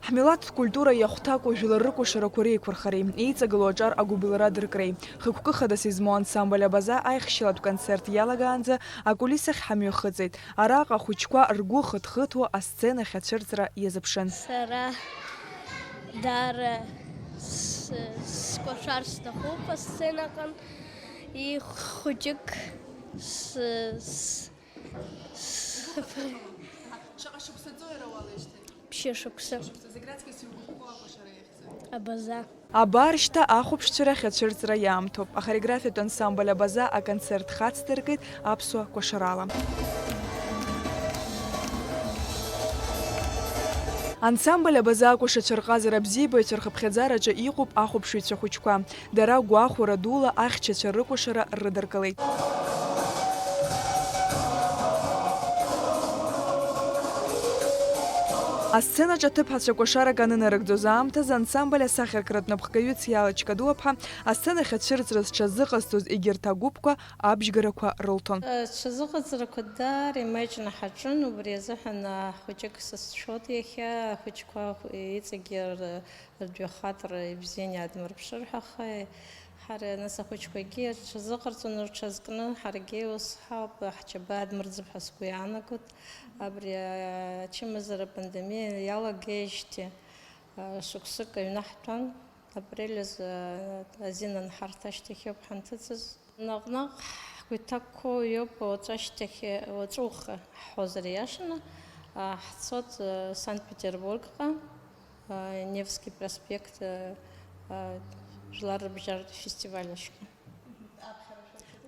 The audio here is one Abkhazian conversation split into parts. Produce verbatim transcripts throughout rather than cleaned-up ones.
Ҳмилаҭтә культура иахәҭакуа жәлар рыкәашарақәа реиқәырхареи, еиҵагылоу аҿар агәыбылра адыркреи, хықәкы хадас измоу ансамбль Абаза аихшьалатә концерт иалагаанӡа акулисахь ҳамҩахыҵит. Араҟа ахәыҷқәа ргәы хыҭхыҭуа асценахь ацәырҵра иазыԥшын. Сара даара с-, скәашар сҭахуп асценаҟны, и-, хәыҷык с-, с-, с-, Шаҟа шықәсаӡоу иара уалеижьҭеи? Ԥшьышықәса. Ԥшьышықәса. Зегь раҵкыс иугәаԥхо акәашара иахьӡу? Абаза. Абар шьҭа ахәаԥшцәа рахь ацәырҵра иаамҭоуп. Ахореографиатә ансамбль Абаза аконцерт хацдыркит аԥсуа кәашарала. Ансамбль Абаза акәашацәа рҟазара абзиабаҩцәа рхыԥхьаӡараҿы иҟоуп ахәаԥшыҩцәа хәыҷқәа. Дара гәахәара дула ахьчацәа рыкәашара рыдыркылеит. Асценаҿ аҭыԥҳацәа кәашарак анынарыгӡоз аамҭазы ансамбль асахьаркратә напхгаҩы Циала Чкадуаԥҳа асценахь ацәырҵра зҽазыҟазҵоз егьырҭ агәыԥқәа абжьгарақәа рылҭон. Сҽазыҟаҵарақәа даара имаҷны ҳаҿын, убри азыҳәан хәыҷык сызцәшәоит иахьа, ахәыҷқәа иҵегьы р-, рдәҩахатәра ибзианы иаадмырԥшыр ҳәа, аха ҳара нас ахәыҷқәагьы рҽазыҟарҵон, рҽазкны, ҳаргьы ус ҳауп, ҳџьабаа адмырӡып ҳәа сгәы иаанагоит. Абри ачымазара апандемиа иалагеижьҭеи, а, шықәсык аҩны ҳтәан. Апрель азы азин анҳарҭа ашьҭахь ауп ҳанҭыҵыз. Наҟ-наҟ ҳгәы иҭакқәоу иоуп, уаҵәы ашьҭахь, уаҵәы ухы ҳҳәозар иашаны, а, ҳцоит, а, Санкт-Петербургҟа, а, Невский проспект, а, а, жәлар рыбжьаратә фестиваль ашҟа.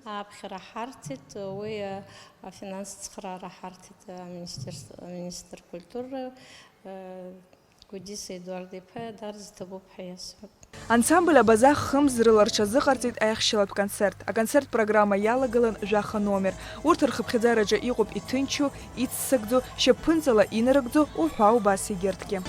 Аԥхьара ҳарҭеит, уи, а, афинанс цхыраара ҳарҭеит, а, аминистерство, аминистр культуры, а, Гәдиса Едуард-иԥа дара зҭабуп ҳәа иасҳәап. Ансамбль Абаза хымз рыла рҽазыҟарҵеит аихшьалатә концерт. Аконцерт программа иалагылан жәаха номер. Урҭ рхыԥхьаӡараҿы иҟоуп иҭынчу, иццакӡо, шьапԥынҵала инарыгӡо уҳәа убас егьырҭгьы.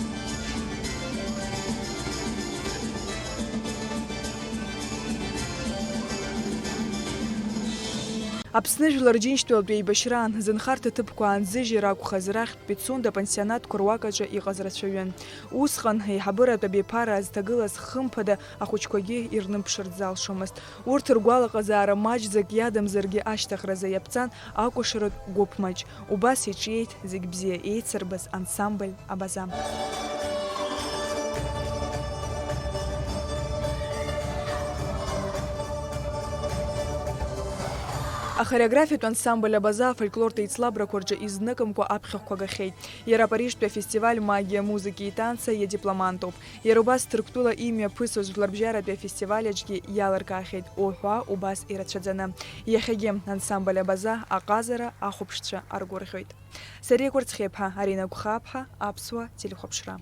Аԥсны Жәлар Џьынџьтәылатә еибашьраан зынхарҭа ҭыԥқәа аанзыжьыр акәхаз, рахьтә Пицунда апансионатқәа руак аҿы иҟаз рацәаҩын. Усҟан, еиҳабыратә абиԥара азҭагылаз, хымԥада, ахәыҷқәагьы ирныԥшыртә залшомызт. Урҭ ргәалаҟазаара маҷӡак иадамзаргьы ашьҭахь разы иаԥҵан акәашаратә гәыԥ маҷ. Убас иҿиеит зегь бзиа еицырбаз ансамбль Абаза. Ахореографиатә ансамбль Абаза афольклортә еицлабрақәа рҿы изныкымкәа аԥхьахәқәа гахьеит. Иара Парижтәи афестиваль Магиа музыки и танца иадипломантуп. Иара убас Ҭырқәтәыла имҩаԥысуаз жәларбжьаратәи афестиваль аҿгьы иалыркаахьеит, уҳәа убас ирацәаӡаны. Иахьагьы ансамбль Абаза аҟазара ахәаԥшцәа аргәырӷьоит. Сариа Кәарцхиаԥҳа, Арина Гәхаԥҳа, Аԥсуа телехәаԥшра.